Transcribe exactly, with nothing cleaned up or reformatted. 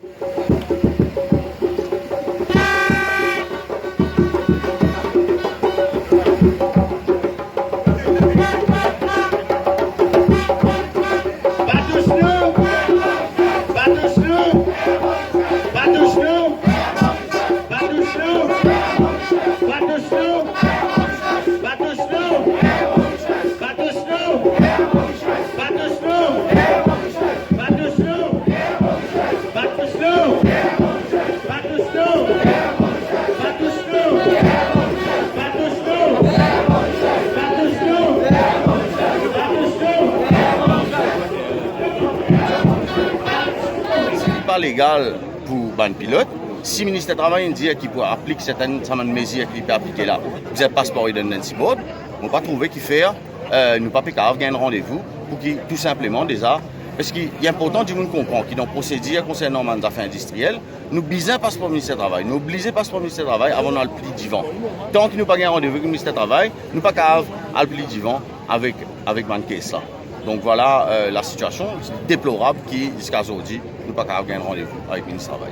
Li pa legal pou bann pilot. Si Minister Travay inn dir ki pou aplik sertenn sa bann mezir ki li pe aplike la, bizin pas par Eden Dancibord, mo pa trouve kifer, eh, nou pa pe kapav gagn randevou pou ki, tou sinpleman, deza, parski li inportan dimoun konpran ki dan prosedir konsernan bann zafer indistriyel, nou bizin pas par Minister Travay. Nou oblize pas par Minister Travay avan nou al pli divan. Tan ki nou pa gagn randevou ek Minister Travay, nou pa kapav al pli divan avek, avek bann kes la. Donk vwala, eh, lasitiasion, li deplorab ki ziska zordi nou pa kapav gagn randevou avek Minister Travay.